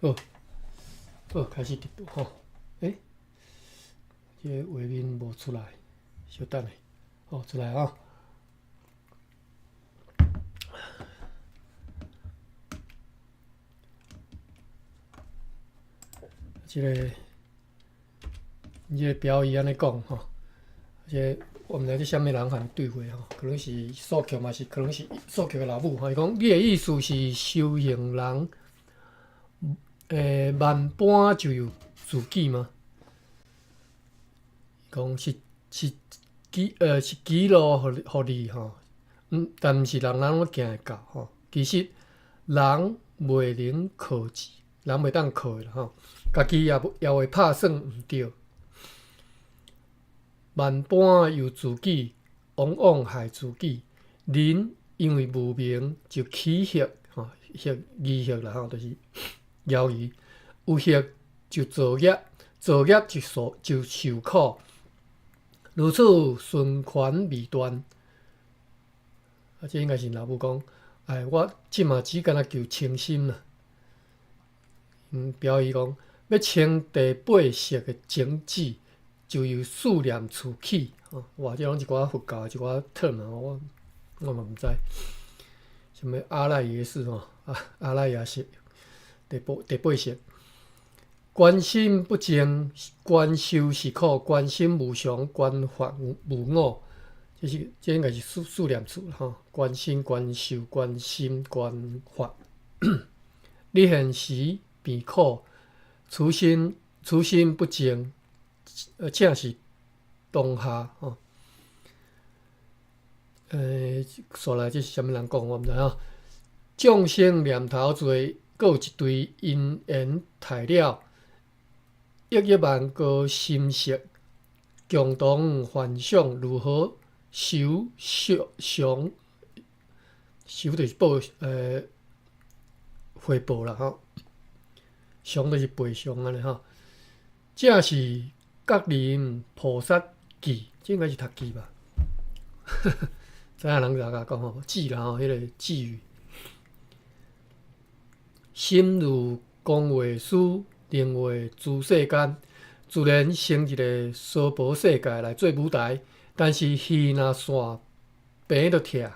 好，好，開始直播吼。欸，這个畫面無出來，稍等下，好，出來啊。這个，這個表伊按呢講吼，這個我毋知這啥物人和對話吼，可能是蘇克嘛是，可能是蘇克的老母吼。伊講，你的意思是修行人，萬般就由自己嗎？伊講是是是指路予你吼，但毋是人人攏行會到吼。其實人袂能靠之，人袂當靠的啦吼，家己也會拍算毋對。萬般由自己，往往害自己。人因為無明就起惑吼，惑疑惑啦吼，就是猶疑。有惑就造業，造業就受苦。如此循環未斷。啊，這應該是老母講，哎，我這馬只干焦求清心啦。表伊講，欲清第八識的種子，就由四念處起。吼，哇，這攏一寡佛教的一寡 term 啊，我嘛毋知。啥物阿賴耶識吼，啊，阿賴耶識，第八識。觀心不淨，觀受是苦，觀心無常，觀法無我。這應該是四念處吼。觀心、觀受、觀心、觀法。你現時病苦，此心不淨，正是當下吼。煞來這是啥物人講，我毋知吼。眾生念頭濟，閣有一堆因緣材料，億億萬個心識，共同幻想如何受償，受就是報，回報啦吼。償就是賠償按呢吼。這是覺林菩薩偈，這應該是讀偈吧？知影人怎講吼？偈啦吼，彼個偈語。心如工畫師，能畫諸世間，自然成一个娑婆世界來做舞台。但是戲若散，棚就拆，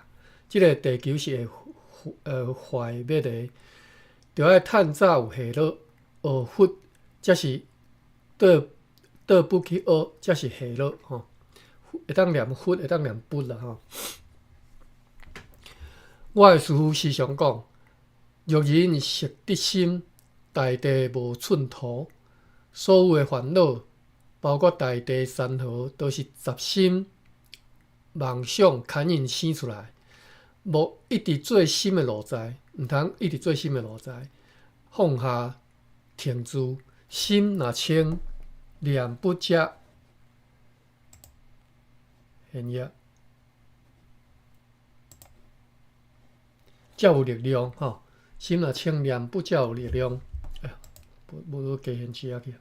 這个地球是會壞滅的，著愛趁早有下落，學佛才是倒倒不去學，才是下落吼。會當念佛，會當念佛啦吼。我的師父時常講：若人識得心，大地無寸土，所有的煩惱，包括大地山河，都是雜心妄想牽引生出來。莫一直做心的奴才，毋通一直做心的奴才，放下停住，心若清，念不才現業，才有力量吼。心若清，念不才有力量。哎呀，無無加顯示去。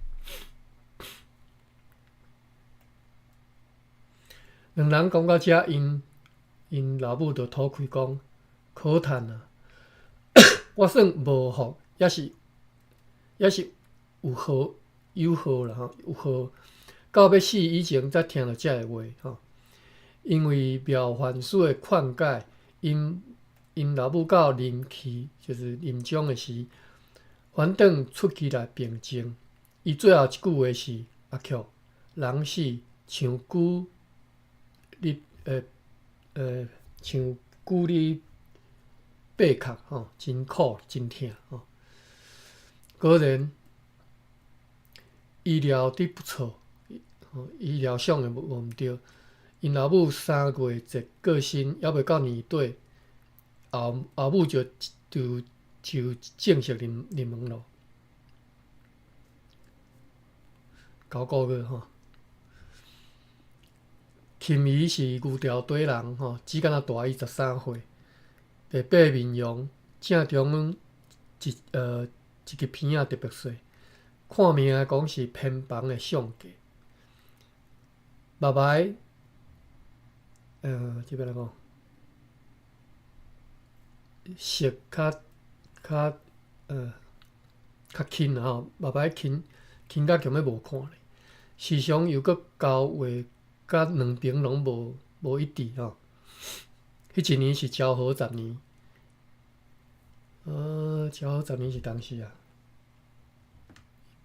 兩人講到遮，𪜶老母就吐氣講：可嘆啊！我算無福，也是有禍有禍啦吼，有禍到欲死以前才聽著這个話吼。因為妙凡師的勸解，𪜶老母到臨去，就是臨終的時，反轉出去來平靜。伊最後一句話是：阿克，人死像龜佇像龜佇爬殼吼，真苦真疼吼。果然醫療佇不錯，醫療上的無毋對。𪜶老母3月節過身，猶未到年底，後後母就正式入門咯。9個月吼。琴姨是牛潮底人吼，只敢若大伊13歲。白白面容，正中央一个鼻仔特別細，看命講是偏房的相格。目眉，這欲按怎講？色較較較輕啦吼，目擺輕輕甲強欲無看咧。時常又閣交話，佮兩爿攏無無一致吼。彼一年是昭和十年，昭和十年是當時啊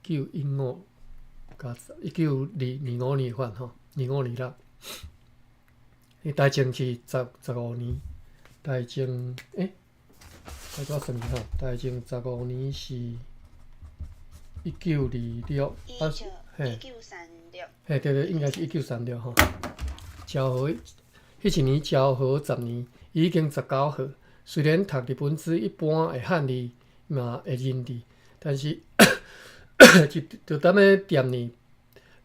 ，1915加1925年款吼，二五二六。伊大正是十五年，大正欸，我怎算吼？大正十五年是1926，啊，嘿，嘿，對對，應該是一九三六吼。昭和，彼一年昭和十年，伊已經19歲。雖然讀日本字一般的漢字嘛會認字，但是就就踮咧店裡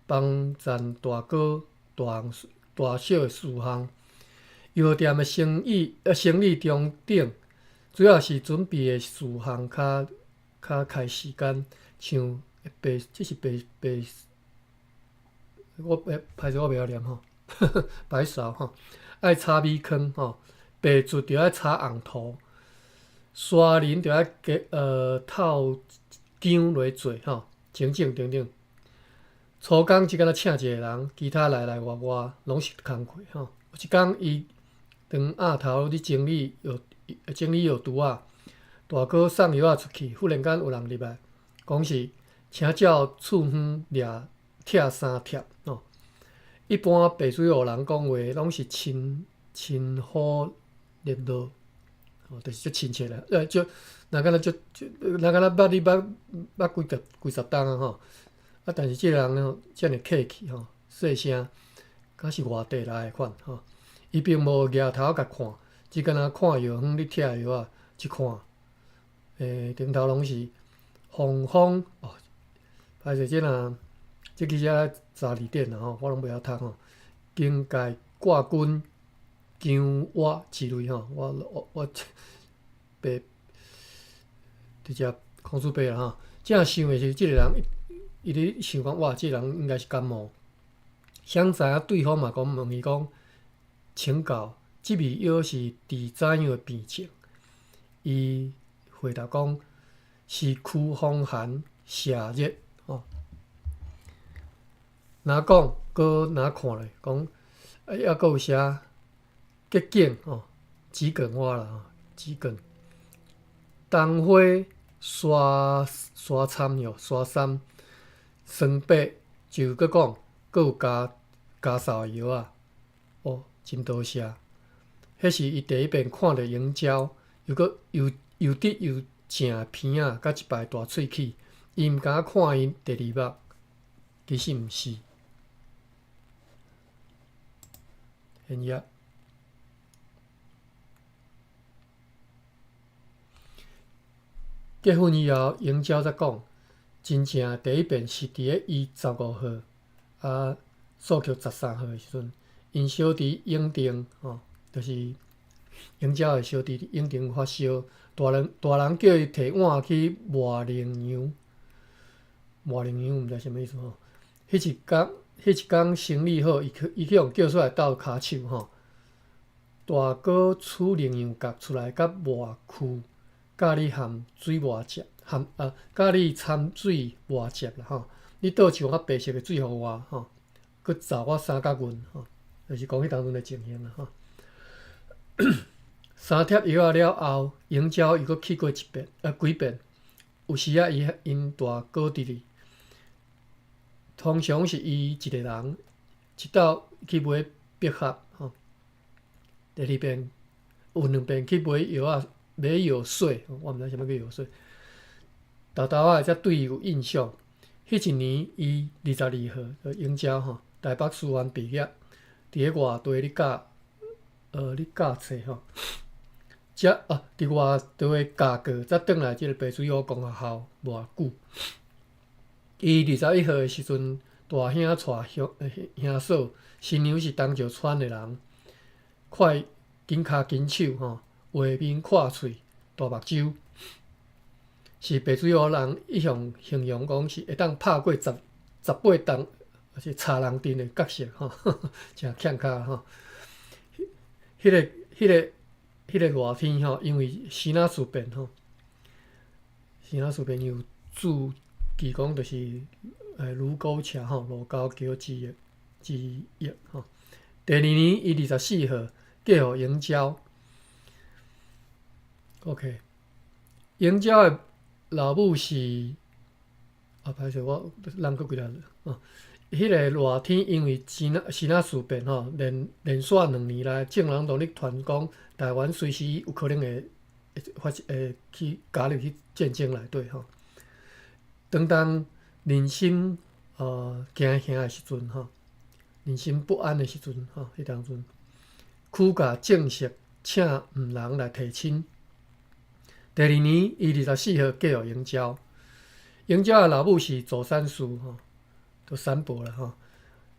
幫贊大哥大項大小的事項。藥店的生意中等，主要是準備的事項較較開時間，像白這是白白，我歹勢我袂曉念吼，白芍吼，愛炒米糠吼，白術著愛炒紅桃，沙磷著愛加透薑來做吼，等等等等。初工只敢若請一個人，其他內內外外攏是工課吼。有一工伊當暗頭咧整理藥整理藥櫥仔，大哥送藥仔出去，忽然間有人入來，講是請照處方掠拆三帖吼。一般白水湖人講話攏是親親好熱絡，吼，就是足親切啦。足若敢若足足，若敢若捌你捌捌幾十幾十冬啊吼。啊，但是這個人吼遮爾客氣吼，細聲，敢是外地來的款吼。伊並無舉頭共看，只敢若看藥方咧拆藥仔，一看，頂頭攏是防風哦。歹勢這若這其實查字典啦吼，我攏袂曉讀吼。境界掛軍姜瓦之類吼，我我我白直接空出白啦吼。正想的是這個人，伊咧想講哇，這個人應該是感冒。想知影對方嘛講問伊講，請教這味藥是治怎樣的病症？伊回答講是驅風寒瀉熱吼。若講，閣若看咧，講啊，抑閣有寫桔梗吼，桔梗花啦吼，桔梗、冬花、沙沙參喲，沙參、桑白，就閣講，閣有加加嗽的藥仔，哦，真多謝。彼是伊第一遍看著英嬌，又閣又又直又正的鼻仔，佮一排大喙齒，伊毋敢看伊第二目，其實毋是。現頁。結婚以後，英嬌才講，真正第一遍是佇咧伊15歲，啊，素菊13歲的時陣，𪜶小弟永定吼，就是英嬌的小弟永定發燒，大人大人叫伊提碗去磨羚羊，磨羚羊毋知啥物意思吼。彼一工，彼一工生理好，伊去伊去予叫出來鬥跤手吼。大哥取羚羊角出來，佮磨蛆，教你含水磨汁，含啊，教你摻水磨汁啦吼。你倒一碗白色的水予我吼，閣罩我三角銀吼，就是講彼當陣的情形啦吼。三帖藥仔了後，英嬌又閣去過一遍，幾遍。有時仔伊𪜶大哥佇咧，通常是伊一個人一鬥去買百合吼。第二遍有兩遍去買藥仔，買藥水，我毋知啥物叫藥水。沓沓仔才對伊有印象。彼一年伊22歲，就英嬌吼，台北師範畢業，佇咧外地咧教，咧教冊吼。才啊，佇外地教過，才轉來這個白水湖公學校無偌久。伊21歲的時陣，大兄帶兄兄嫂，新娘是東石村的人，快緊跤緊手吼，畫面闊喙，大目睭，是白水湖人一向形容講是會當拍過十十八銅，抑是柴人陣的角色吼，誠欠跤吼。彼個、彼個、彼個熱天吼，因為時哪事變吼，時哪事變有注記講就是盧溝橋吼，盧溝橋之役吼。第二年，伊24號嫁予英招。OK，英招的老母是啊，歹勢，我人閣幾下哦。彼個熱天因為支那事變吼，連續2年來，眾人都咧傳講台灣隨時有可能會發會去加入去戰爭內底吼。當人心驚嚇的時陣吼，人心不安的時陣吼，彼當陣，屈家正式請吳人來提親。第二年，伊24號嫁予英招，英招的老母是祖產師吼。就散步啦吼，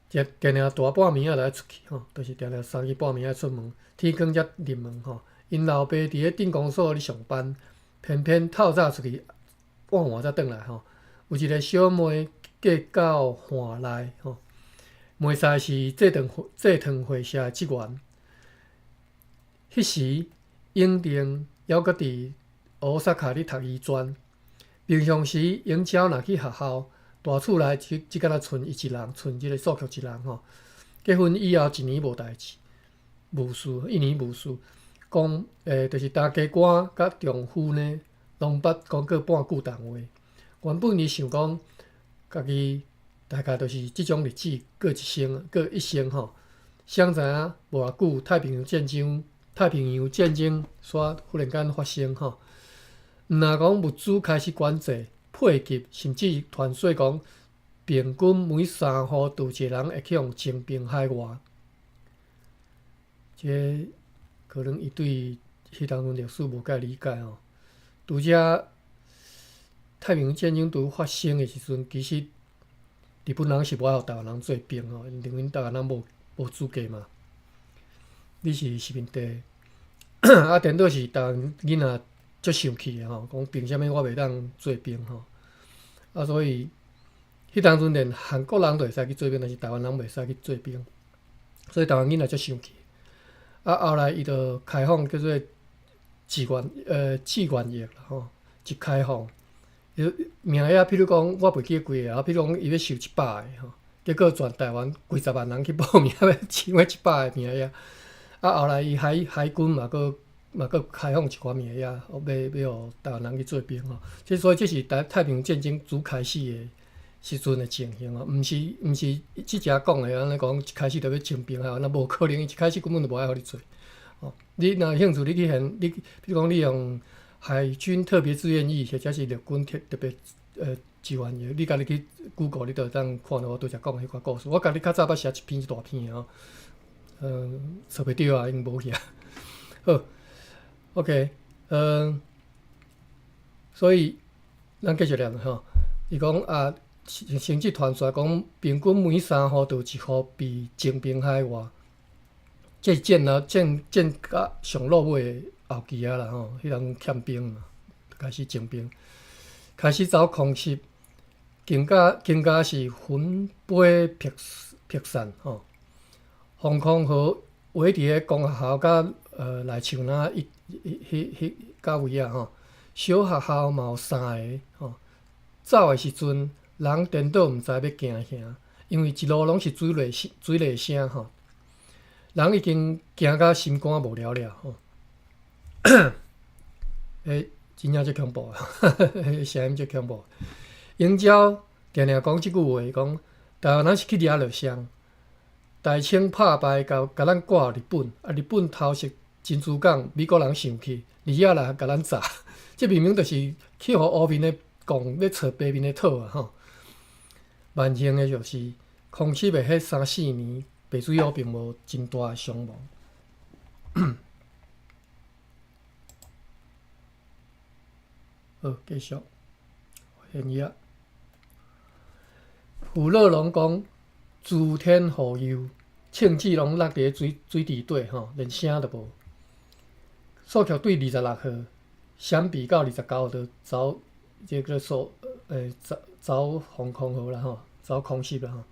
定定大半暝仔來出去吼，就是定定三更半暝仔出門，天光才入門吼。𪜶老爸佇咧鎮公所咧上班，偏偏透早出去，晚晏才轉來吼。有一个小妹嫁到岸內吼，袂使是製糖會社的職員。彼時永定猶閣佇大阪咧讀醫專，平常時英招若去學校。大厝內只敢若賰伊一人，賰這个素菊一人吼。結婚以後一年無代誌，無事，一年無事。講就是大家官佮丈夫呢，攏捌講過半句談話。原本伊想講，家己大概就是這種日子過一生，過一生吼。誰知影無偌久，太平洋戰爭煞忽然間發生吼。毋若講物資開始管制。配給，甚至傳說講，平均每三戶就有一個人會去予徵兵海外。這可能伊對彼當陣歷史無介理解吼。拄則太平洋戰爭拄發生的時陣，其實日本人是無愛予台灣人做兵吼，因為台灣人無資格嘛。你是殖民地，啊，顛倒是台灣囡仔足生氣的吼，講憑啥物我袂當做兵吼？啊，所以彼當陣連韓國人都會使去做兵，但是台灣人袂使去做兵，所以台灣囡仔足生氣。啊，後來伊就開放叫做志願役啦吼，一開放，名額，譬如講我袂記得幾个啊，譬如講伊欲收100個吼，結果全台灣幾十萬人去報名，欲搶彼100個名額。啊，後來伊海軍嘛閣開放一寡名額，欲予台灣人去做兵吼。所以這是太平洋戰爭拄開始的時陣的情形吼，毋是這遮講的按呢講，一開始就欲徵兵啊，那無可能，伊一開始根本就無愛予你做。吼，你若有興趣，你去現，你比如講你用海軍特別志願役，或者是陸軍特別志願役，你家己去 Google，你就會當看到我拄才講的彼寡故事。我家己較早捌寫一篇一大篇的吼，找袂著啊，已經無去啊。好，OK，所以咱繼續念吼，伊講啊，甚至傳說講，平均每三戶就有一戶被徵兵海外，這是戰啊戰甲上落尾的後期啊啦吼，彼人欠兵嘛，開始徵兵，開始走空襲，更加是魂飛魄散吼。防空壕圍佇咧公學校佮內樹林一彼彼到位啊吼，小學校嘛有三个吼。走的時陣，人顛倒毋知欲驚啥，因為一路攏是水雷聲吼，人已經驚甲心肝無了了吼。欸，真正足恐怖，聲音足恐怖。英招定定講這句話，講台灣人是去掠著誰？大清拍敗，共咱割予日本，啊，日本偷襲珍珠港，美國人生氣，佇遐來共咱炸，這明明就是去予烏面的共欲揣白面的討啊！吼，萬幸的就是空襲的彼三四年，白水湖並無真大的傷亡。好，繼續。現頁。傅樂龍講：諸天護佑，銃子攏落佇咧水池底吼，連聲都無。素菊對26號閃避到29號，就走這个數走防空壕啦吼，走空襲啦吼。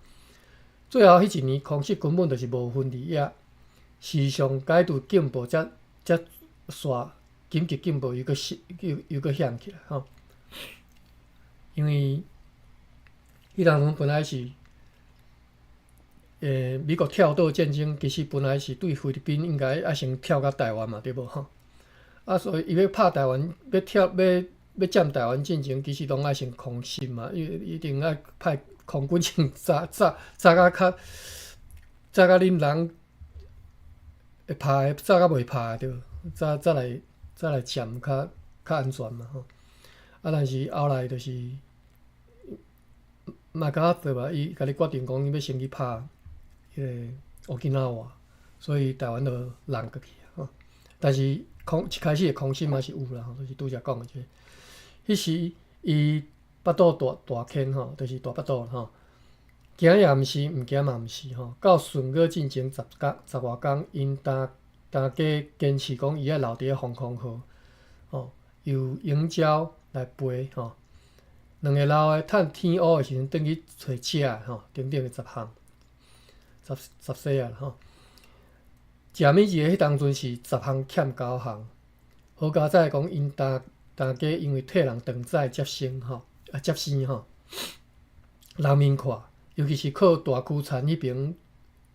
最後彼一年空襲根本就是無分日夜，時常解除警報才煞緊急警報又閣又閣響起來吼。因為彼當陣本來是，美國跳島戰爭其實本來是對菲律賓應該愛先跳到台灣嘛，對無吼？啊，所以伊欲拍台灣，欲跳欲欲佔台灣進前，其實攏愛先空襲嘛，伊一定愛派空軍先炸炸炸甲較炸甲恁人會怕的，炸甲袂怕的對，才來佔較較安全嘛吼。啊，但是後來就是麥克阿瑟吧，伊家己決定講，伊欲先去拍彼个沖繩，所以台灣就讓過去吼。但是空一開始的空襲嘛是有啦，吼，就是拄才講的這個。彼時伊腹肚大大牽吼，就是大腹肚吼。行也毋是，毋行嘛毋是吼。到巡邏進前10工10外工，𪜶大家堅持講伊愛留佇咧防空壕，吼，由鷹鳥來飛吼。兩个老的趁天烏的時陣，轉去揣食的吼，等等的10項，十十四仔吼。食物一个彼當陣是10項欠9項，好佳哉講𪜶大大家因為替人轉載接生吼，啊接生吼，人面看，尤其是靠大區田彼爿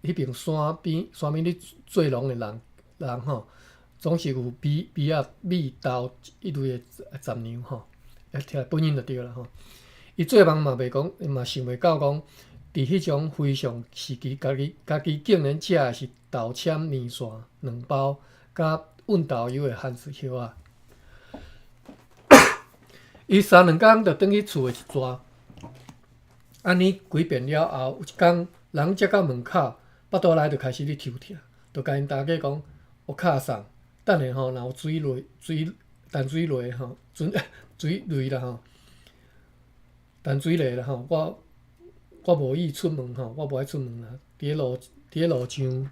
彼爿山邊山邊咧做農的人人吼，總是有米米仔米豆一類的雜糧吼，啊，聽本音就對啦吼。伊做夢嘛袂講，嘛想袂到講，佇彼種非常時期，家己家己竟然食的是豆籤麵線兩包，佮溫豆油的番薯葉仔。伊三兩工就轉去厝的一逝，按呢幾遍了後，有一工人才到門口，腹肚內就開始咧抽疼，就共𪜶大家講：お母さん，等下吼，若有水落水淡水落吼，水水雷啦吼，淡水雷啦吼，我我無意出門吼，我無愛出門啦，佇咧路上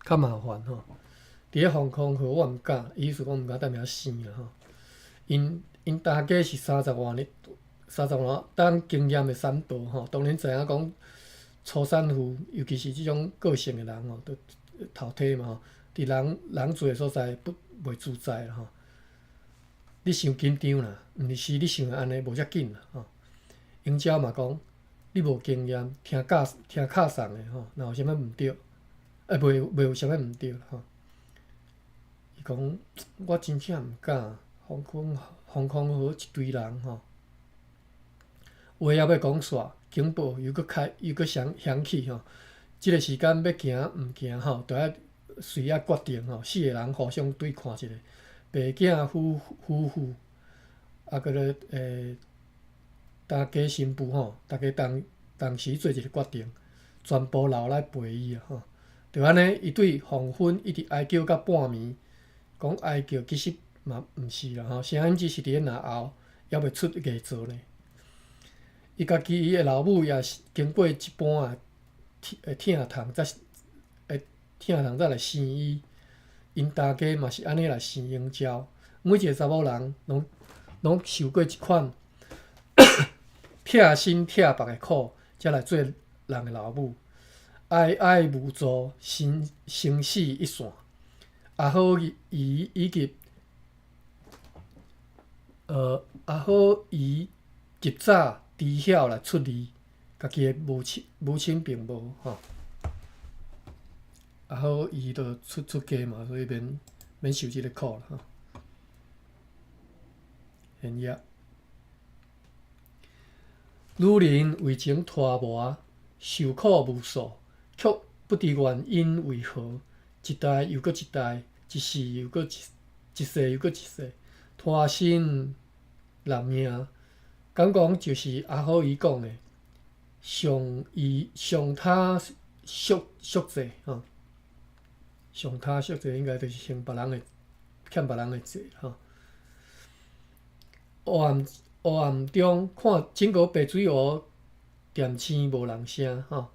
較麻煩吼，佇咧防空壕我毋敢，意思講毋敢踮遐生啦吼。𪜶𪜶大家是三十外年、三十外冬經驗的產婆吼，當然知影講初產婦，尤其是這種個性的人吼，都頭胎嘛吼，佇人人濟的所在不袂自在啦吼。你傷緊張啦，毋是你想的按呢無遮緊啦吼。鷹鳥嘛講，你無經驗，聽教聽敲送的吼，若有啥物毋對，欸，袂袂有啥物毋對吼。伊講，我真正毋敢，防空防空壕一堆人吼，話猶欲講煞，警報又閣開又閣響響起吼。這个時間欲行毋行吼，著愛隨仔決定吼。四个人互相對看一下，爸囝夫夫婦，啊，閣咧大家新婦吼，逐家同同時做一个決定，全部留來陪伊啊吼。就按呢，伊對黃昏一直哀叫到半暝，講哀叫其實嘛毋是啦吼，聲音只是佇咧嚨喉，猶未出藝做呢。伊家己伊的老母也是經過一般的疼痛，才會疼痛才來生伊。𪜶大家嘛是按呢來生鷹鳥，每一个查某人攏攏受過這款疼心疼腹的苦，才來做人的老母。哀哀無助，生生死一線。阿好伊以及阿好伊及早知曉來出離，家己的母親母親並無吼。阿好伊就出出家嘛，所以免免受這个苦啦吼。現業，女人為情拖磨，受苦無數，卻不知原因為何，一代又閣一代，一世又閣一一世又閣一世，拖身納命。敢講就是阿好伊講的，上伊上他贖贖債吼，上他贖債應該就是還別人的欠別人的債吼。黑暗黑暗中看整個白水湖恬靜無人聲吼，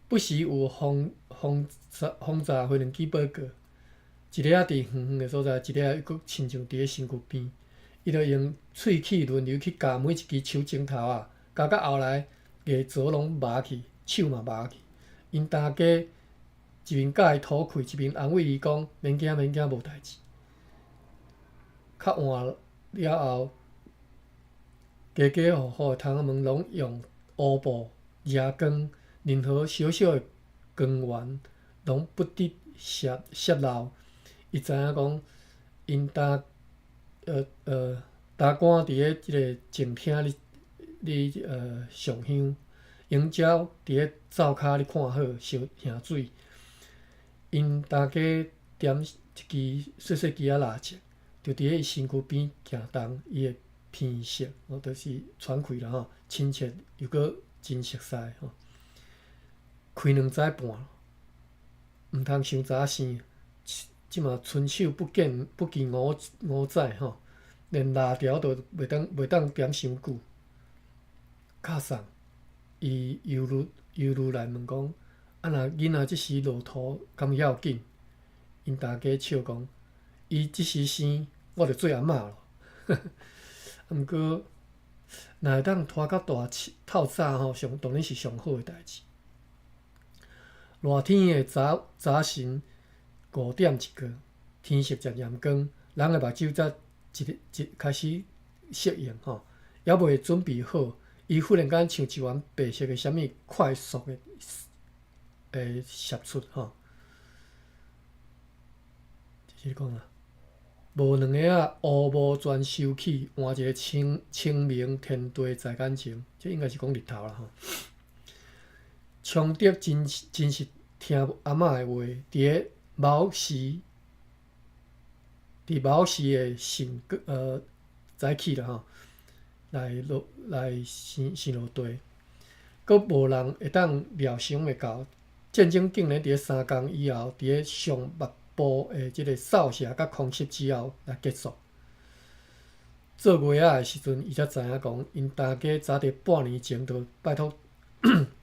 不時有轟轟炸轟炸飛輪機報告，一个仔佇遠遠的所在，一個仔閣親像佇咧身軀邊。伊就用喙齒輪流去咬每一支手指頭仔，咬到後來牙槽攏麻去，手嘛麻去。𪜶大家一面共伊吐氣，一面安慰伊講：免驚，免驚，無代誌。較晚了後，家家戶戶的窗仔門攏用烏布遮光，任何小小的光源攏不得洩漏。伊知影講，𪜶擔官佇咧這个正廳咧上香，螢鳥佇咧灶跤咧看好燒燃水。𪜶大家點一支細細支仔蠟燭，就佇咧伊身軀邊行動，伊的鼻息，哦，就是喘氣啦吼，親切又閣真熟似吼。開2早半，毋通傷早生。這馬伸手不見五指吼，連蠟條都袂當點傷久。較送，伊猶豫來問講：啊，若囡仔這時落塗，敢會要緊？𪜶大家笑講：伊這時生，我就做阿嬤咯。毋過，若會當拖較大透早吼，上當然是上好的代誌。熱天的早晨5點一過，天色漸漸光，人的目睭才一一開始適應吼，猶未準備好，伊忽然間像一團白色的啥物快速的攝出吼。這是講啊，無兩下仔，烏霧全收起，換一个清明天地在眼前，這應該是講日頭啦吼。昌德真是聽阿嬤的話，佇卯時的晨早起啦吼，來落來生生落地，閣無人會當料想會到，戰爭竟然佇咧3工以後，佇咧上密布的這个掃射佮空襲之後來結束。做月仔的時陣，伊才知影講，𪜶大家早佇半年前就拜託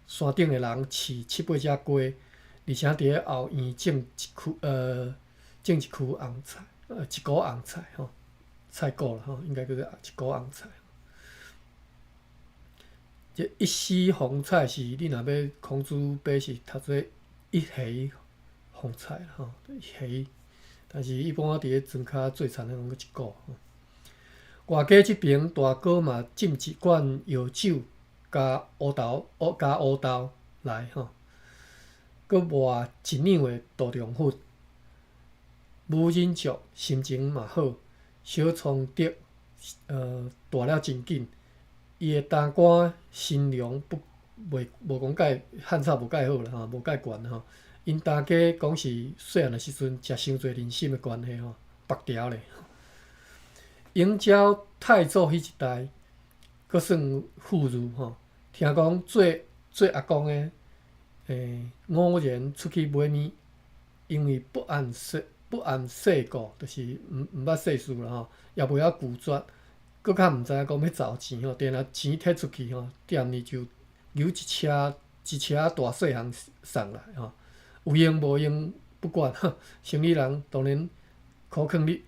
山頂的人飼七八隻雞，而且佇咧後院種一區紅菜，一股紅菜吼，菜股啦吼，應該叫做一股紅菜。這一絲紅菜是你若欲孔子買是讀做一畦紅菜啦吼，一畦。但是一般佇咧莊跤做田的攏閣一股。外家這爿大哥嘛浸一罐藥酒加烏豆來吼，閣磨一兩的杜仲粉。母忍足，心情嘛好，小倉德大了真緊。伊的擔官身量不袂無講蓋漢草無蓋好啦吼，無蓋懸吼。𪜶大家講是細漢的時陣食傷濟人參的關係吼，縛牢咧。螢鳥太祖彼一代，閣算富裕吼。聽講做阿公的，偶然出去買物，因為不諳世故，就是毋捌世事啦吼，也袂曉拒絕，閣較毋知影講欲找錢吼，定定錢提出去吼，第暗暝就搝一車一車大細項送來吼，有用無用不管，生意人當然苦勸你，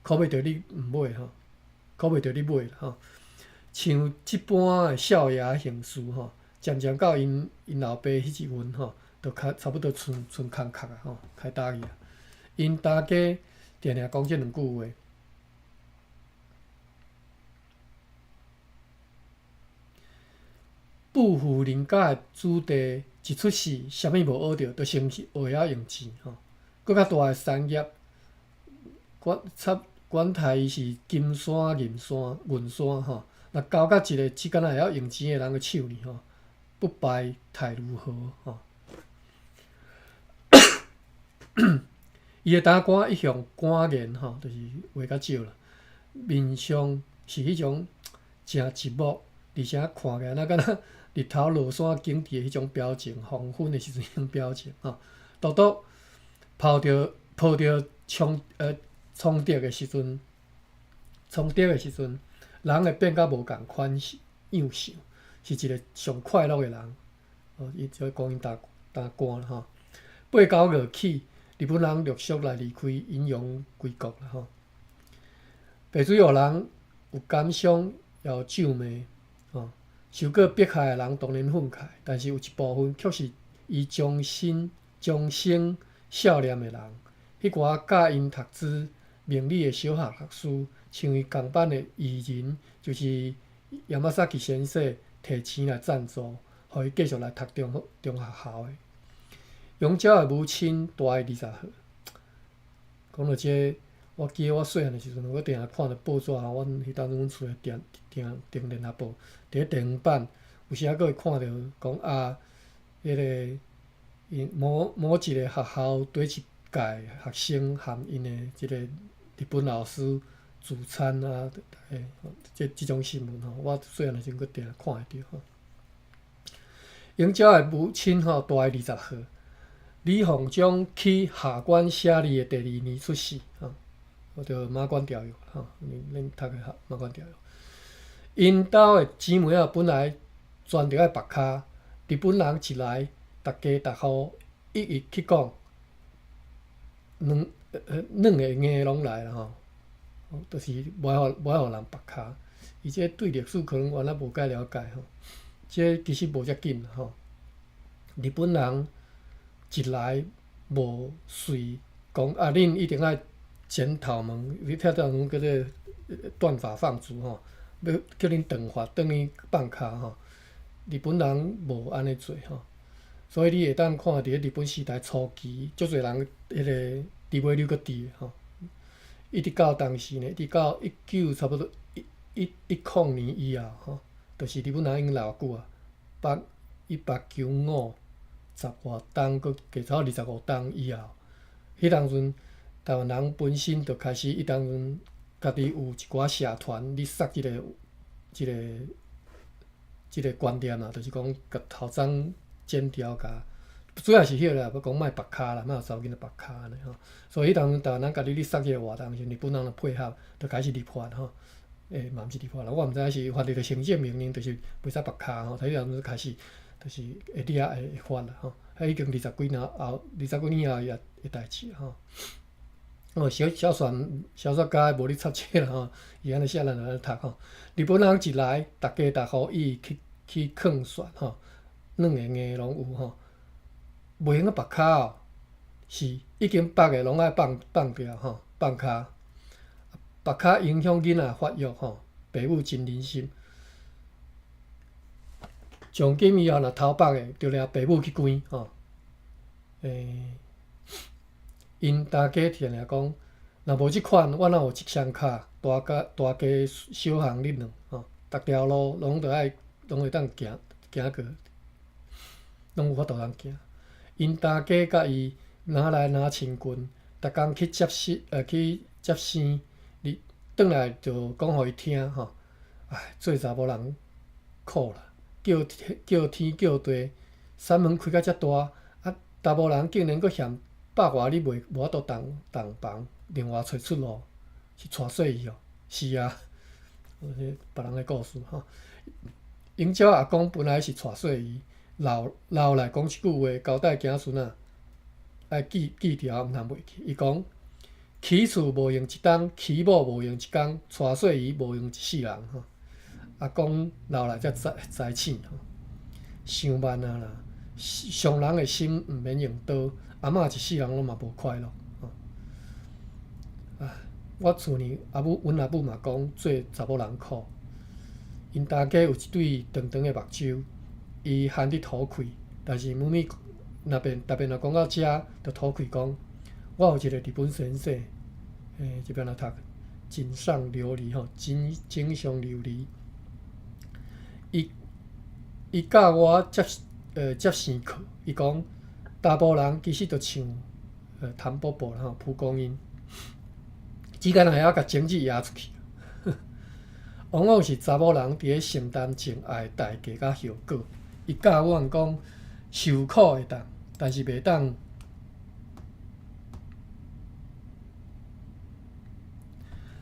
苦袂著你毋買吼，苦袂著你買吼。像這般的少爺行事吼，漸漸到𪜶老爸彼一份吼，就較差不多賰空殼啊吼，開打去啊。𪜶大家定定講這兩句話。富戶人家的子弟一出世，啥物無學著，就先學會曉用錢吼。閣較大的產業，管台伊是金山銀山銀山吼。若交佮一个只敢若會曉用錢的人的手裡吼，不敗太如何吼？伊的擔官一向寡言吼，就是話較少啦。面相是彼種誠寂寞，而且看起來若敢若日頭落山景致的彼種表情，黃昏的時陣彼種表情吼。獨獨抱著倉德的時陣，人會變甲無仝款樣相，是一个上快樂的人。哦，伊就講𪜶擔官啦吼。八九月起，日本人陸續來離開引陽歸國啦吼。白水湖人有感傷，也有咒罵，吼。受過迫害的人當然憤慨，但是有一部分卻是伊終生少念的人。彼寡教𪜶讀書、明理的小學老師，像伊仝班的異人，就是山崎先生提錢來贊助，予伊繼續來讀中學校的。永鳥的母親大伊20歲。講到這個，我記得我細漢的時陣，我定定看著報紙吼，阮彼當陣阮厝的電電電聯合報，佇咧電影版，有時仔閣會看著講啊，彼個𪜶某某一個學校佗一屆學生含𪜶的這個日本老師聚餐啊，這這種新聞吼，我細漢的時陣閣定定看會著吼。永鳥的母親吼大伊20歲。李鴻章去下關寫字的第二年出世，吼，就馬關條約，吼，恁讀過馬關條約。𪜶兜的姊妹仔本來全著愛縛跤，日本人一來，逐家逐戶一一去講，軟的硬的攏來啦吼，就是無愛予無愛予人縛跤。伊這對歷史可能原來無介了解吼，這其實無遮緊吼。日本人一來無隨講啊，恁一定愛剪頭毛，你聽到講叫做斷髮放逐吼，欲叫恁斷髮，轉去放跤吼。日本人無按呢做吼，所以你會當看佇咧日本時代初期，足濟人彼個豬尾瘤閣佇吼，一直到當時呢，一直到一九差不多一一一空年以後吼，就是日本人已經來偌久啊，八一八九五十外冬，閣加差不多25冬以後，彼當陣台灣人本身就開始，彼當陣家己有一寡社團咧捒這個這個這個觀念啦，就是講共頭鬃剪掉，共主要是彼個啦，欲講莫縛跤啦，莫予查某囡仔縛跤按呢吼。所以彼當陣台灣人家己咧捒這個活動時，日本人就配合，就開始立法吼。欸，嘛毋是立法啦，我毋知影是反正就行政命令，就是袂使縛跤吼。彼當陣開始就是會掠會罰啦吼。彼已經二十幾年後，二十幾年後的代誌吼。哦，小小說小說家無咧插這啦吼，伊按呢寫，咱就按呢讀吼。日本人一來，逐家逐戶伊去去勸說吼，軟的硬的攏有吼。袂用閣縛跤哦，是已經縛的攏愛放放掉吼，放跤。縛跤影響囡仔發育吼，爸母真忍心。從今以後，若偷縛的，就掠爸母去關吼。欸，𪜶大家定定講，若無這款，我哪有這雙跤？大家大街小巷咧亂吼，逐條路攏著愛攏會當行行過，攏有法度通行。𪜶大家佮伊若來若親近，逐工去接生去接生，你轉來就講予伊聽吼。唉，做查某人苦啦，叫天叫天叫地，山門開甲遮大，啊，查某人竟然閣嫌百外里袂無法度動動房，另外揣出路，是娶細伊哦？是啊，別人的故事吼。永鳥阿公本來是娶細伊，留留來講一句話，交代子孫仔，愛記記牢，毋通袂記。伊講：起厝無用一冬，起某無用一工，娶細姨無用一世人。吼，阿公留來才知知醒吼，傷慢啊啦！傷人的心毋免用刀，阿嬤一世人攏嘛無快樂。吼，啊，我厝裡阿母，阮阿母嘛講做查某人苦。𪜶大家有一對長長的目睭，伊含佇吐氣，但是每每若便特別若講到遮，就吐氣講：我有一個日本先生，欸，這邊來讀，井上琉璃吼，井井上琉璃。伊伊教我接接生課，伊講查埔人其實就像譚寶寶吼，蒲公英，只敢若會曉共種子搖出去。往往是查某人佇咧承擔情愛代價佮後果。伊教阮講受苦會當，但是袂當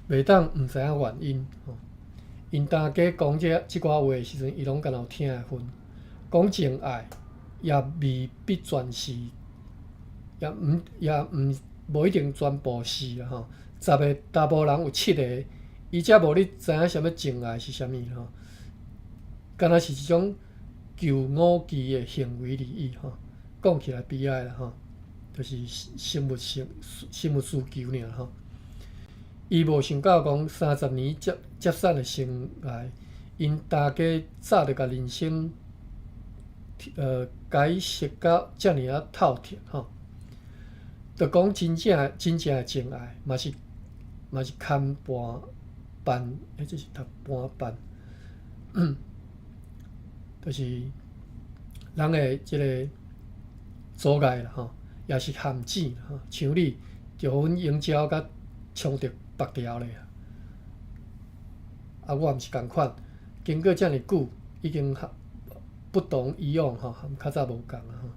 袂當毋知影原因。吼，𪜶大家講這這寡話的時陣，伊攏敢若有聽的份。講情愛也未必全是，也毋也毋無一定全部是啦吼。十个查埔人有七个。伊才無咧知影啥物情愛是啥物吼，敢若是一種求偶期的行為而已吼。講起來悲哀啦吼，就是生物性生物需求爾吼。伊無想到講30年接接產的生涯， 𪜶大家早就共人生解釋甲遮爾仔透徹吼。就講真正真正的情愛，嘛是牽絆伴，這是讀伴伴，就是人的這个阻礙啦吼，也是陷阱吼。像你，就予阮英招佮衝著縛牢咧啊！我毋是仝款，經過遮爾久，已經不同以往吼，含較早無仝啊吼。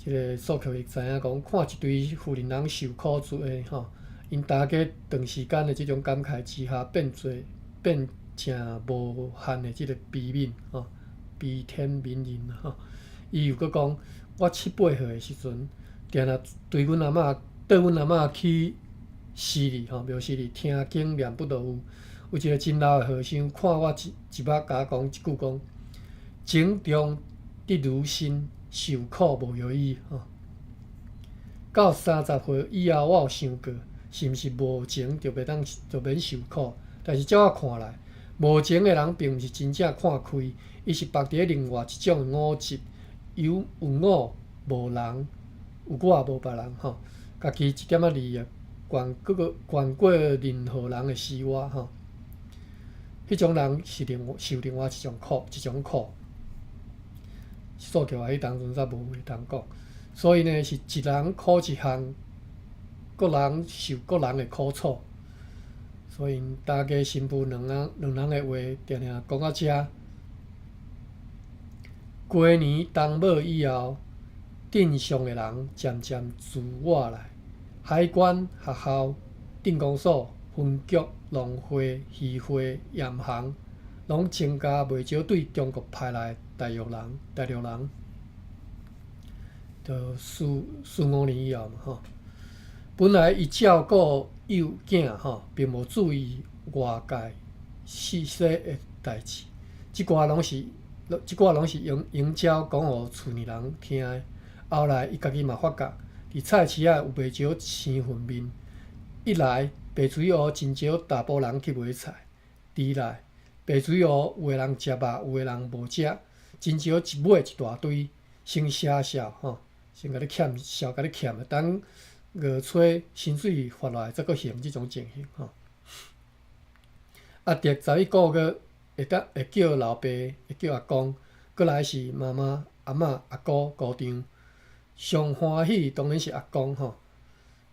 這个蘇菊伊知影講，看一堆婦人人受苦罪吼，𪜶大家長時間的這種感慨之下，變做變成無限的這个悲憫吼，悲天憫人吼。伊又閣講，我七八歲的時陣，定定隨阮阿嬤，綴阮阿嬤去寺裡吼，廟寺裡聽經念不落有。有一个真老的和尚看我一一目，共我講一句講：情重得如身，受苦無藥醫吼。到30歲以後，我有想過，是毋是無情就袂當就免受苦？但是照我看來，無情的人並毋是真正看開，伊是縛佇咧另外一種的我執，有有我無人，有我無別人吼，家己一點仔利益，懸過任何人的死活吼。彼種人是另外受另外一種苦，一種苦。數據啊，彼當陣才無話通講，所以呢，是一人苦一項，各人受各人的苦楚。所以大家新婦兩人的話，定定講到遮。過年冬尾以後，鎮上的人漸漸聚倚來，海關、學校、鎮公所、分局、農會、漁會、鹽行，攏增加袂少對中國派來的大陸人。大陸人，就四四五年以後嘛吼。本來伊照顧幼囝吼，並無注意外界世事的代誌，這寡攏是英英招講予厝裡人聽的。後來伊家己嘛發覺，佇菜市仔有袂少生糞便。一來白水湖真少查埔人去買菜；二來白水湖有的人食肉，有的人無食，真少一買一大堆，先寫笑吼，先共你欠笑，共你欠的，等月初薪水發落來，才閣還這種情形吼。阿迪11個月會當會叫老爸，會叫阿公，閣來是媽媽、阿嬤、阿姑、姑丈。上歡喜當然是阿公吼，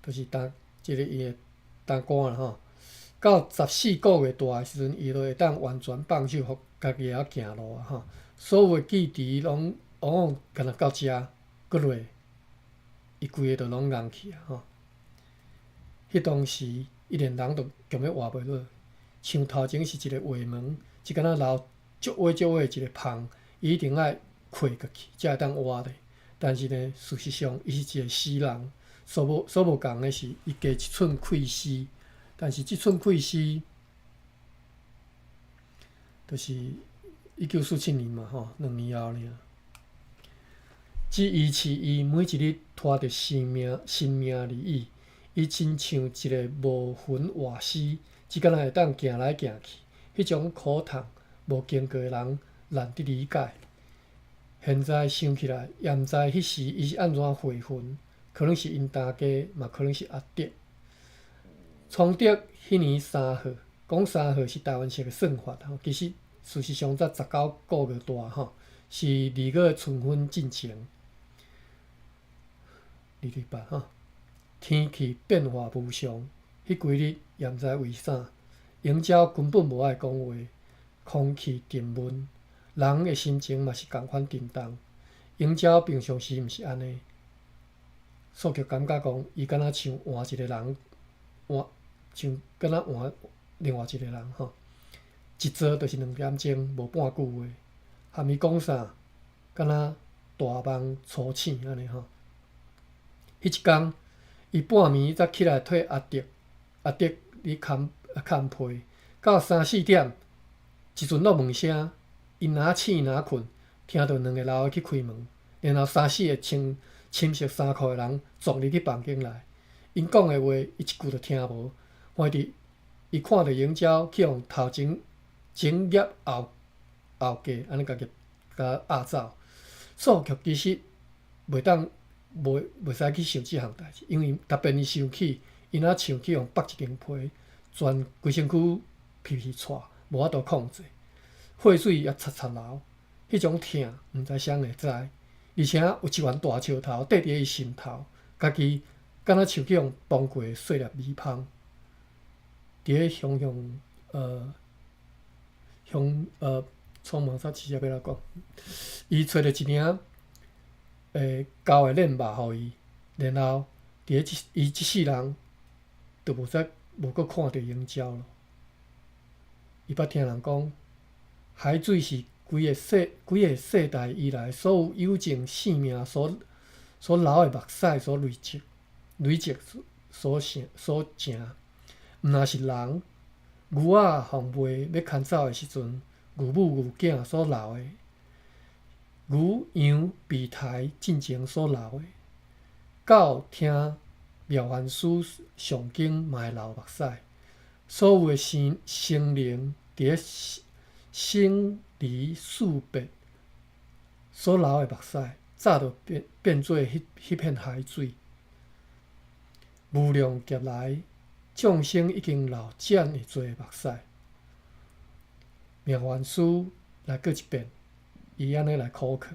就是當這个伊的當官啦吼。到14個月大的時陣，伊就會當完全放手，予家己會曉行路啊吼。所有的記憶攏往往敢若到遮，閣落，伊規个就攏戇去啊吼。彼當時，伊連人都強欲活袂落，像頭前是一个畫門，一敢若留足矮足矮的一个縫，伊一定愛跨過去，才會當活咧。但是呢，事實上，伊是一个死人，所無仝的是，伊加一寸氣絲，但是這寸氣絲，就是1947年嘛吼，2年後爾。這伊飼伊每一日拖著生命生命而已，伊親像一个無魂活屍，只敢若會當行來行去，彼種苦痛，無經過的人難得理解。現在想起來，也毋知彼時伊是按怎回魂，可能是𪜶大家，嘛可能是阿德。崇德彼年3號，講三號是台灣式的算法吼，其實事實上才19個月大吼，是2月春分進前。228吼，天氣變化無常，彼幾日也毋知為啥，英招根本無愛講話，空氣沉悶，人的心情嘛是仝款沉重。英招平常時毋是按呢，素菊感覺講，伊敢若像換一个人，換像敢若換另外一个人吼。一坐就是2點鐘，無半句話，含伊講啥，敢若大夢初醒按呢吼。彼一工，伊半暝才起來替阿德，阿德佇牽被，到三四點，一陣落門聲，伊若醒若睏，聽著兩个老的去開門，然後三四个穿深色衫褲的人撞入去房間內，𪜶講的話，伊一句都聽無，反佇伊看著螢鳥去予頭前前夾後後過，按呢共共壓走。素菊其實袂當袂袂使去想這項代誌，因為特別伊生氣，伊若像去予縛一間皮，全規身軀皮皮掣，無法度控制，血水也擦擦流，彼種疼毋知啥人會知。而且有一丸大石頭綴佇伊心頭，家己敢若像去予崩過的細粒米香，佇咧雄雄呃雄呃匆忙煞時欲按怎講？伊揣著一領膠的鏈肉予伊，然後佇咧這伊這世人就無再無閣看著螢鳥咯。伊捌聽人講，海水是規个世規个世代以來所有有情性命所所流的目屎所累積累積所成所成，毋若是人牛仔予賣欲牽走的時陣，牛母牛囝所流的，牛羊被刣進前所流的，狗聽妙凡師誦經嘛會流目屎，所有的生生靈佇咧生離死別所流的目屎，早就變變做彼彼片海水。無量劫來，眾生已經流遮爾濟目屎。妙凡師來閣一遍，伊按呢來苦勸，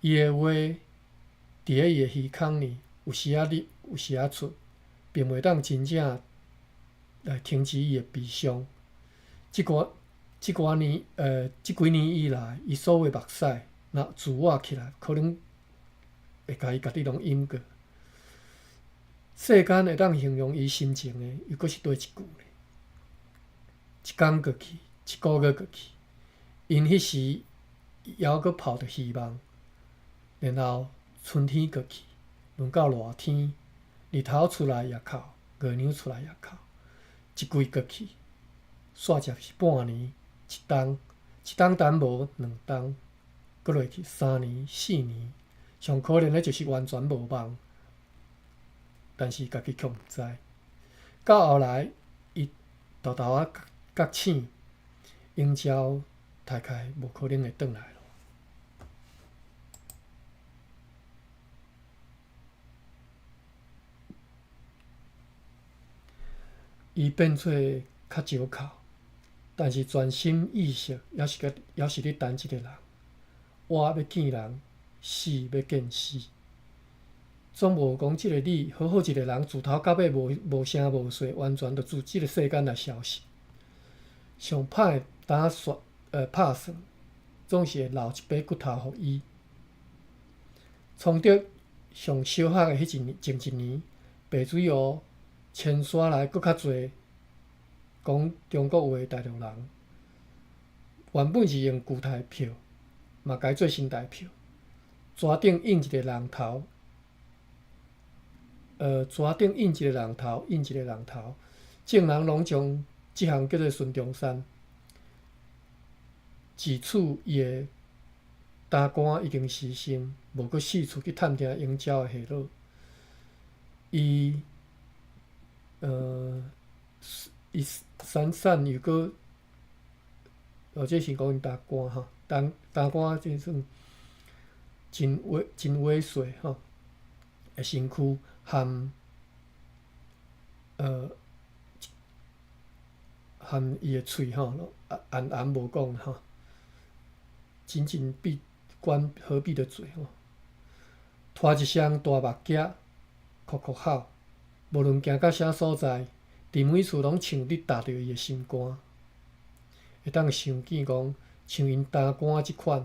伊的話佇咧伊的耳孔裡，有時仔入，有時仔出，並袂當真正來停止伊的悲傷。這寡這寡年，這幾年以來，伊所有的目屎，若自我起來，可能會共伊家己攏飲過。世間會當形容伊心情的，又閣是佗一句呢？一工過去，一個月過去，𪜶彼時猶閣抱著希望。然後春天過去，輪到熱天，日頭出來也哭，月娘出來也哭。一季過去，煞接是半年，一冬，一冬等無兩冬，閣落去三年、四年，上可憐的就是完全無望。但是家己卻毋知。到後來，伊沓沓仔覺醒，螢鳥大概無可能會轉來咯。伊變做較少哭，但是全心意識猶是閣猶是咧等這个人，活欲見人，死欲見屍。總無講這个你好好一个人，自頭到尾無無聲無息，完全就自這个世間來消失。上歹打算拍算，總是會留一塊骨頭予伊。崇德上小學的彼一年前一年，白水湖遷徙來閣較濟講中國話的大陸人，原本是用舊台票，嘛改做新台票，石頂印一个人頭。石頂印一个人頭，印一个人頭，眾人攏將這項叫做孫中山。自此，伊的膽肝已經死心，無閣四處去探聽螢鳥的下落。伊，伊閃閃又閣，哦，這是講𪜶膽肝吼，膽膽肝這算真萎真萎縮吼，的身軀。含含伊的喙吼，暗暗無講吼，緊緊閉關合閉的嘴吼，拖一雙大目鏡，哭哭吼，無論行到啥所在，佇每處攏像咧踏著伊的心肝，會當想見講，像𪜶膽肝這款，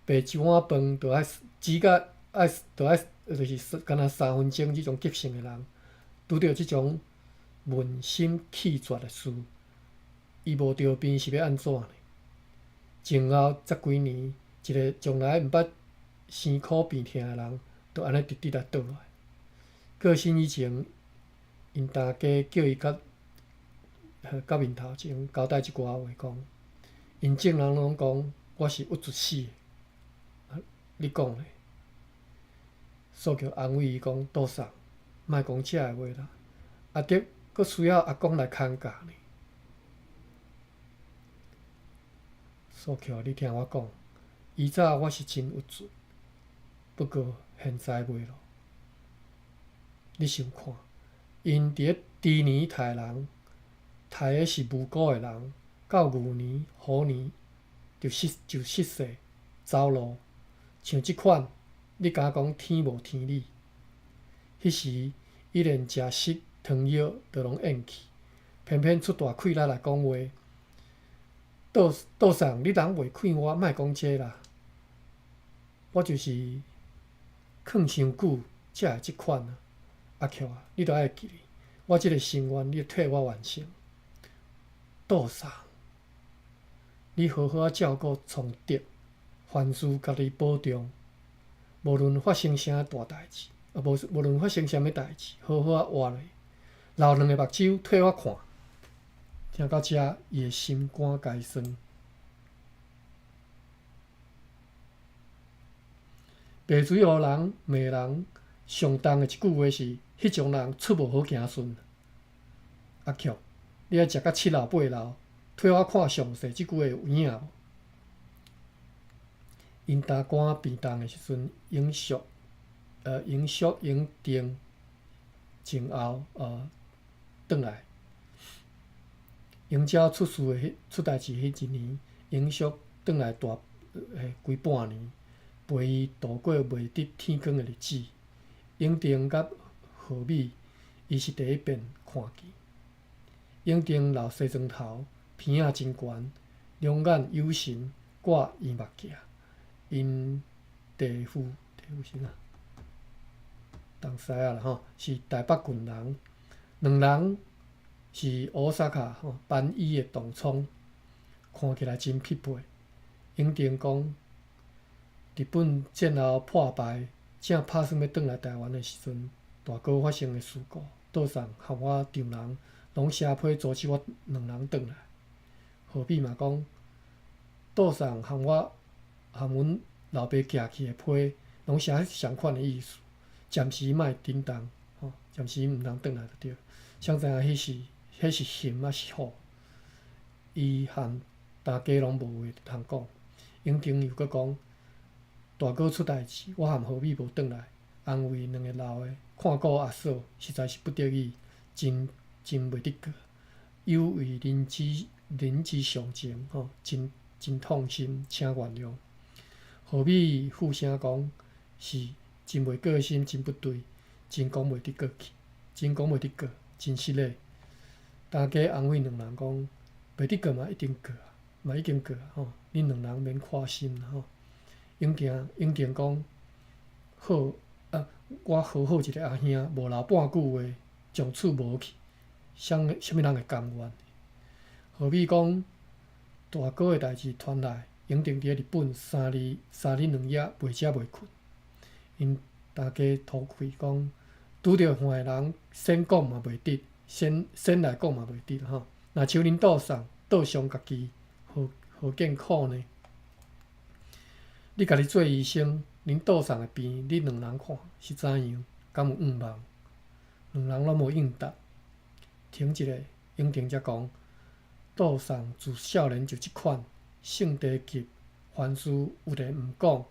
白一碗飯就愛煮甲愛就愛。就是敢若三分鐘這種急性的人，拄著這種問心氣絕的事，伊無著病是欲按怎呢？前後十幾年，一个從來毋捌生苦病痛的人，就按呢直直來倒落來。過身以前，𪜶大家叫伊佮佮面頭前交代這寡話，講，𪜶眾人攏講我是鬱卒死的，你講咧？素菊安慰伊講：杜桑，莫講這个話啦，阿德閣需要阿公來看教呢。素菊，你聽我講，以早我是真鬱卒，不過現在袂咯。你想看，𪜶佇咧豬年刣人，刣的是無辜的人，到牛年、虎年就失勢走路。像這款，你敢講天無天理？彼時伊連食食湯藥都攏咽去，偏偏出大氣力來講話。倒倒送，你人袂勸我，莫講這啦。我就是囥傷久，才會這款啊。阿菊啊，你著愛記得，我這个心願，你替我完成。倒送，你好好仔照顧創德，凡事家己保重。無論發生啥大代誌，啊，無論發生啥物代誌，好好仔活落，流兩个目睭替我看。聽到這，伊的心肝該酸。白水湖人罵人上重的一句話是：彼種人出無好子孫。阿菊，你愛食甲七老八老，替我看詳細這句話有影無？𪜶擔肝病重的時陣，永叔永定前後轉來。永鳥出事的彼出代誌彼一年，永叔轉來大規半年，陪伊度過袂得天光的日子。永定佮何美，伊是第一遍看見。永定留西裝頭，鼻仔真懸，兩眼有神，掛圓目鏡。𪜶弟婦弟婦是啥？東西仔啦吼，是台北郡人，兩人是大阪吼班醫的同窗，看起來真匹配。永定講，日本戰後破敗，正拍算欲轉來台灣的時陣，大哥發生的事故，倒送和我丈人攏寫批阻止我兩人轉來。何美嘛講，倒送和我和阮老爸寄去的批，攏寫相款的意思，暫時莫振動，吼，暫時毋通轉來就對。誰知影彼是熊抑是虎？伊和大家攏無話通講。永定又閣講，大哥出代誌，我和何美無轉來，安慰兩个老的，看顧阿嫂，實在是不得已，真真袂得過，有違人之常情，吼，真真痛心，請原諒。何美附聲講，是真袂過心，真不對，真講袂得過去，真講袂得過，真失禮。大家安慰兩人講，袂得過嘛，一定過啊，嘛已經過啊，吼，恁兩人免看心啦，吼。永定永定講，好啊，我好好一个阿兄，無留半句話，從此無去，啥啥物人會甘願？何美講，大哥的代誌傳來，永定佇咧日本三日三日兩夜袂食袂睏。𪜶大家吐氣講，拄著犯的人，先講嘛袂得，先先來講嘛袂得吼。若像恁倒送倒傷家己，何見苦呢？你家己做醫生，恁倒送的病，恁兩人看是怎樣？敢有願望？兩人攏無應答。停一下，永定才講，倒送自少年就這款，性地急，凡事有咧毋講。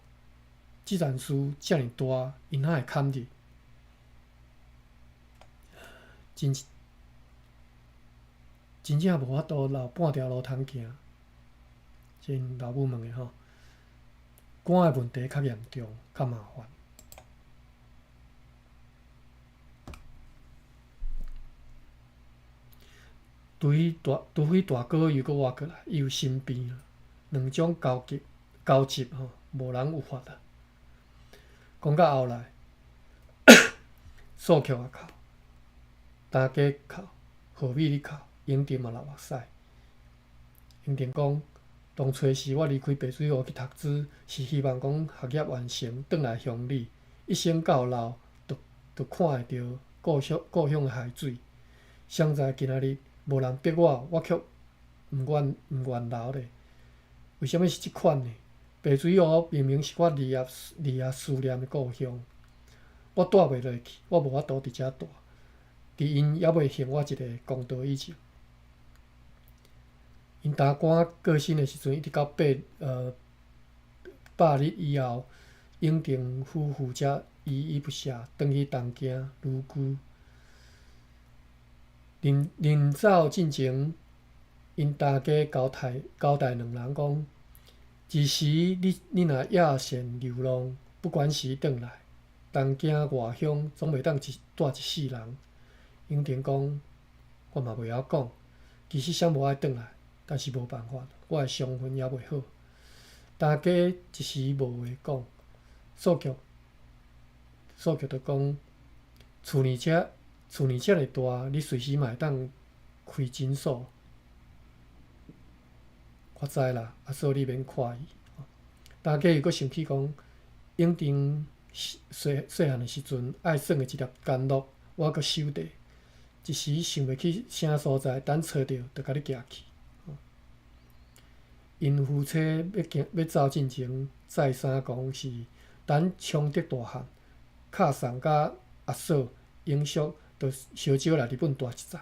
這件事遮爾大，伊哪會堪入？真真正無法度留半條路通行。這𪜶老母問的吼，肝的問題較嚴重，較麻煩。除非大哥又閣活過來，伊有心病啊，兩種交集吼，無人有法啊。講到後來，素菊也哭，大家哭，何美咧哭，永定嘛流目屎。永定講，當初時我離開白水湖去讀書，是希望講學業完成，轉來鄉里，一生到老，就看會著故鄉的海水。誰知今仔日無人逼我，我卻毋願留咧。為啥物是這款呢？白水湖明明是我日夜思念的故鄉，我蹛袂落去，我無法度佇遮蹛。佇𪜶猶未還我一个公道以前， 𪜶大官過身的時陣，一直到800日以後，永定夫婦才依依不捨，轉去東京旅居。臨臨走進前，𪜶大家交代兩人講：一時你若野性流浪，不管時轉來，東京外鄉總袂當一蹛一世人。永定講：我嘛袂曉講，其實啥無愛轉來，但是無辦法，我的傷痕猶未好。大家一時無話講，素菊就講：厝呢遮爾大，你隨時嘛會當開診所。我知啦，阿嫂你免看伊。大家又閣想起講，永定細細漢的時陣愛耍的一粒甘露，我閣收著，一時想袂起啥所在，等揣著就共你寄去。𪜶夫妻欲行欲走進前，再三講是等昌德大漢，敲送佮阿嫂永叔，就相招來日本蹛一陣。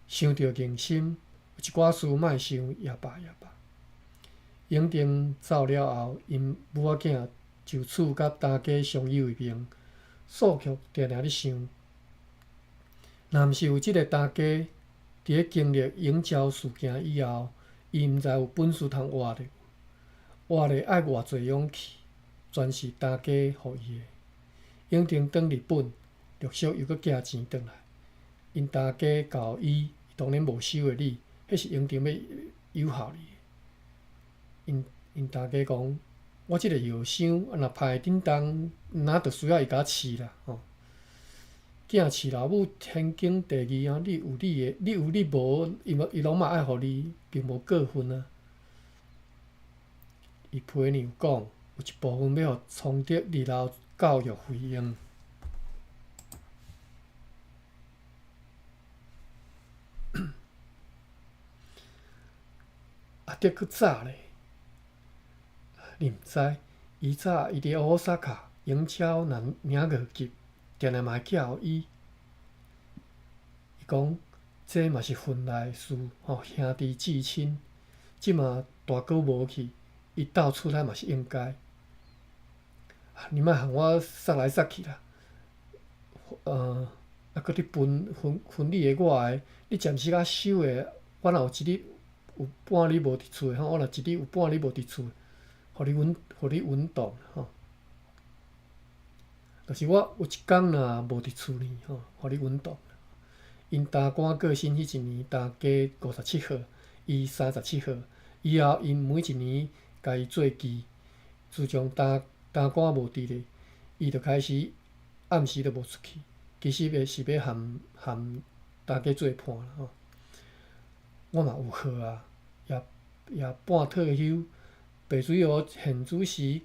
想著硬心，有一寡事莫想也罷也罷。永定走了後，𪜶母仔囝就此佮大家相依為命。素菊定定咧想，若毋是有這个大家，佇咧經歷永昭事件以後，伊毋知有本事通活咧，活咧愛偌濟勇氣，全是大家予伊的。永定轉日本，陸續又閣寄錢轉來，𪜶大家教伊，當然無收的你，彼是永定欲誘惑你。𪜶大家講，我這个藥箱若歹叮當，若著需要伊共我飼啦吼。囝飼老母天經地義啊！你有你的，你有你無，伊伊攏嘛愛予你，並無過分啊。伊批娘講，有一部分欲予崇德日後教育費用。阿德閣早咧，你毋知，伊早伊佇大阪，永超若領五級，定定嘛會寄予伊。伊講，這嘛是分內事，吼，兄弟至親。這馬大哥無去，伊鬥出來嘛是應該。你莫予我捒來捒去啦。啊，閣佇分分分你的我的，你暫時較收的，我若有一日有半日無佇厝的吼，我若一日有半日無佇厝，予你穩，予你穩當吼。就是我有一工若無佇厝呢吼，予你穩當。𪜶大官過身彼一年，大家57號，伊37號。以後𪜶每一年共伊做記，自從大大官無佇咧，伊就開始暗時就無出去。其實欲是欲含含大家做伴啦吼。我嘛有號啊，也也半退休。白水湖現主時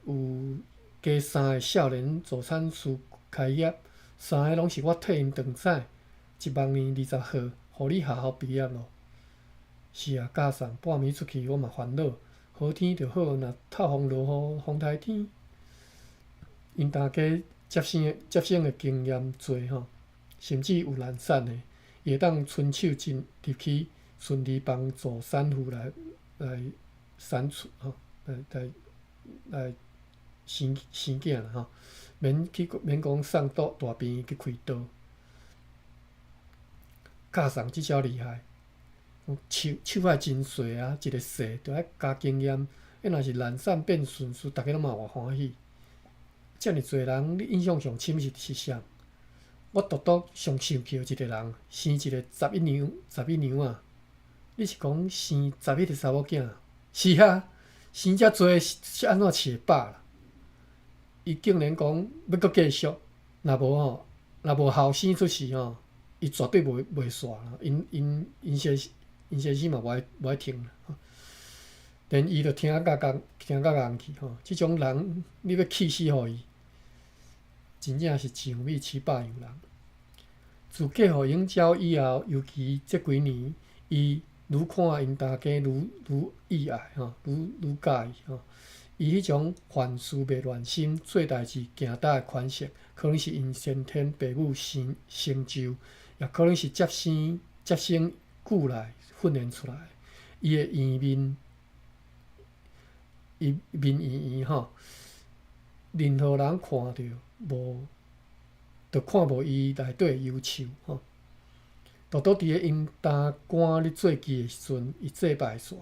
有加三个少年助產士開業，三个攏是我替𪜶斷屎。一萬年20號，予你學校畢業咯。是啊，教送半暝出去，我嘛煩惱。好天就好，若透風落雨，風颱天。𪜶大家接生的經驗濟吼，甚至有難產的，伊會當伸手進入去，順利幫助產婦來產出吼，來生生囝啦吼，免去免講送到大病院去開刀。教送這招厲害，手手愛真細啊，一个細就愛加經驗。彼若是難產變順序，逐家攏嘛偌歡喜。遮爾濟人，你印象上深是啥？我獨獨上生氣的一個人，生一个十一娘，十一娘啊！你是講生11個查某囝？是啊，生遮濟是按怎飼會飽啦？伊竟然講欲閣繼續，若無吼，若無後生出世吼，伊絕對袂煞啦。𪜶先生嘛無愛停啦。連伊就聽甲戇去吼，這種人你欲氣死予伊，真正是一樣米飼百樣人。自嫁予永昭以後，尤其這幾年，伊愈看𪜶大家愈愈意愛吼，愈愈佮意吼。伊彼種凡事袂亂心，做代誌行搭的款式，可能是𪜶先天爸母成就，也可能是接生接生久久來訓練出來。伊的圓面，伊面圓圓吼，任何人看著無，就看無伊內底憂愁吼。拄拄佇咧𪜶擔竿咧做屐的時陣，伊祭拜煞，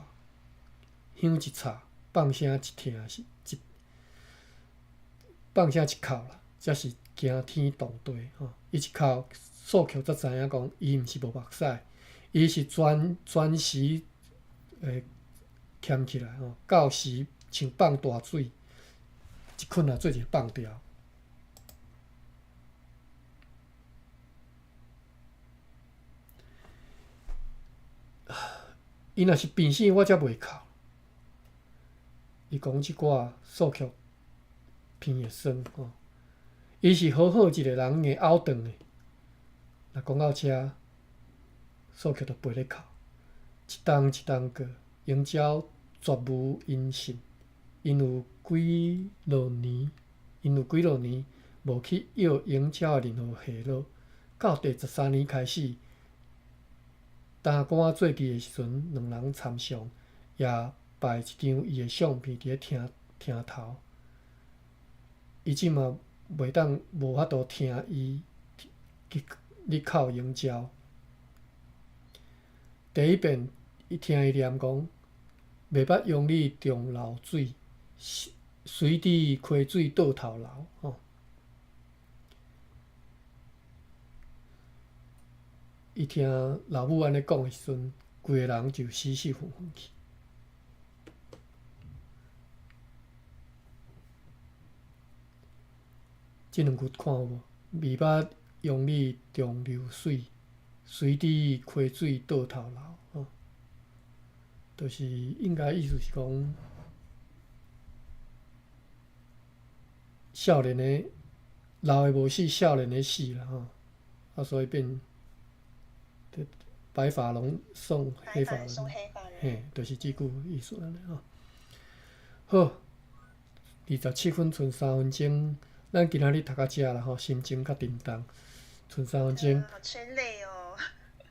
香一插，放聲一聽是一放聲一哭啦，才是驚天動地吼。伊一哭，素菊才知影講，伊毋是無目屎，伊是全全時會俭起來吼，到時像放大水，一困啊，做一放掉。伊若是病死，我才袂哭。伊講這寡素菊鼻會酸吼，伊是好好一個人硬拗斷的。若講到遮，素菊就陪咧哭，一冬一冬過，英鳥絕無音訊。𪜶有幾落年，𪜶有幾落年無去約英鳥的任何下落。到第13年開始，擔竿做屐的時陣，兩人參詳，也擺一張伊的相片佇咧廳廳頭。伊這馬袂當無法度聽伊去咧哭英鳥。第一遍，伊聽伊念講，袂捌用力長流水，隨佇溪水倒頭流。吼，伊聽老母按呢講的時陣，規个人就死死昏昏去。這兩句看有無？未捌用力長流水，隨佇溪水倒頭流。吼，就是應該意思是講，少年的老的無死，少年的死啦吼。啊，所以變白髮人送黑髮人，嘿，就是這句意思按呢吼。好，27分賰3分鐘，咱今仔日讀到遮啦吼，心情較沉重，賰三分鐘。好催淚哦。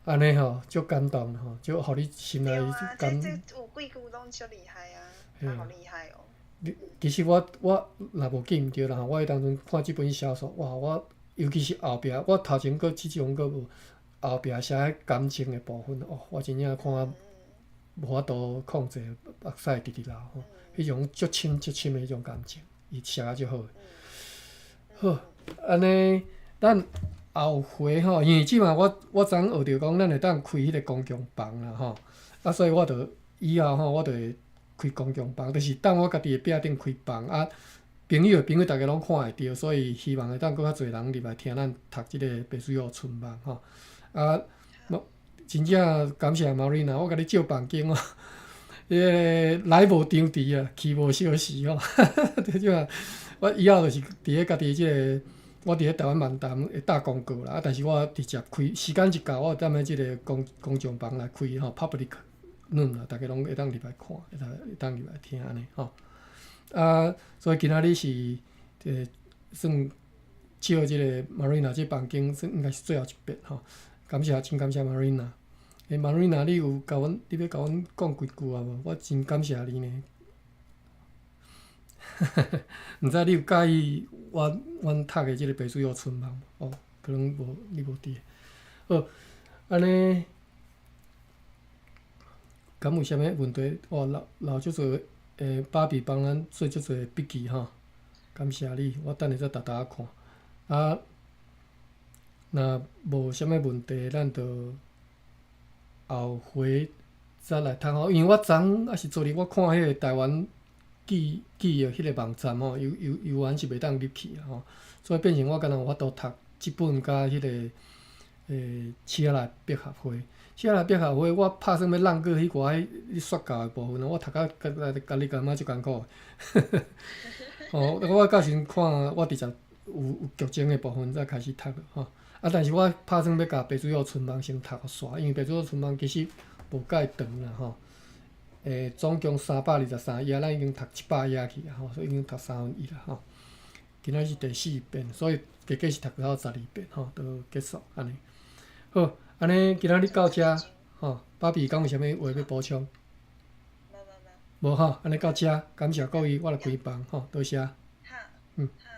按呢吼，足感動吼，足予你心內感。這這有幾句攏足厲害啊，他好厲害哦。你其實我我若無記毋著啦吼，我彼當陣看這本小說，哇！我尤其是後壁，我頭前閣這種閣無後壁寫彼感情的部分，哦，我真正看啊無法度控制目屎直直流吼，彼種足深足深的彼種感情，伊寫甲足好。好，按呢，咱後回吼，因為這馬我我昨昏學著講，咱會當開彼個公共房啦吼，啊，所以我就以後吼，我就會開公共房，就是當我家己的壁頂開房啊，朋友的朋友逐家攏看會著，所以希望會當閣較濟人入來聽咱讀這個白水湖春夢吼。啊，真正感謝 Marina，我共你借房間哦，彼個來無張遲啊，去無相時吼，對這我以後就是佇咧家己這個，我佇咧台灣漫談會打廣告啦，啊，但是我直接開時間一到，我踮咧這個公公眾房來開吼，public room 啦，逐家攏會當入來看，會當會當入來聽按呢吼。啊，所以今仔日是算借這個 Marina 這房間，算應該是最後一遍吼。感謝，真感謝 Marina。欸，Marina，你有共阮，你欲共阮講幾句啊無？我真感謝你呢。毋知你有佮意我阮讀的這個白水湖春夢無？哦，可能無，你無佇。好，按呢，敢有啥物問題？哦，留留足濟芭比幫咱做足濟筆記吼，感謝你，我等下再沓沓仔看。啊，若無啥物問題，咱就後回再來讀吼。因為我昨昏抑是昨日，我看彼個台灣記記憶彼個網站吼，猶猶猶原是袂當入去吼，所以變成我敢若有法度讀這本佮彼個刺仔內百合花。刺仔內百合花，我拍算欲挵過彼寡彼說教的部分，我讀甲甲甲你感覺足艱苦的。吼，我到時陣看我直接有有劇情的部分才開始讀吼。啊，但是我拍算欲共白水湖春夢先讀煞，因為白水湖春夢其實無介長啦吼。總共323頁，咱已經讀700頁去啊吼，所以已經讀三分一啦吼。今仔是第四遍，所以計計是讀到12遍吼，就結束按呢。好，按呢今仔日到遮吼。芭比敢有啥物話欲補充？無無無。無吼，按呢到遮，感謝各位，我來關房吼，多謝。好。嗯。好。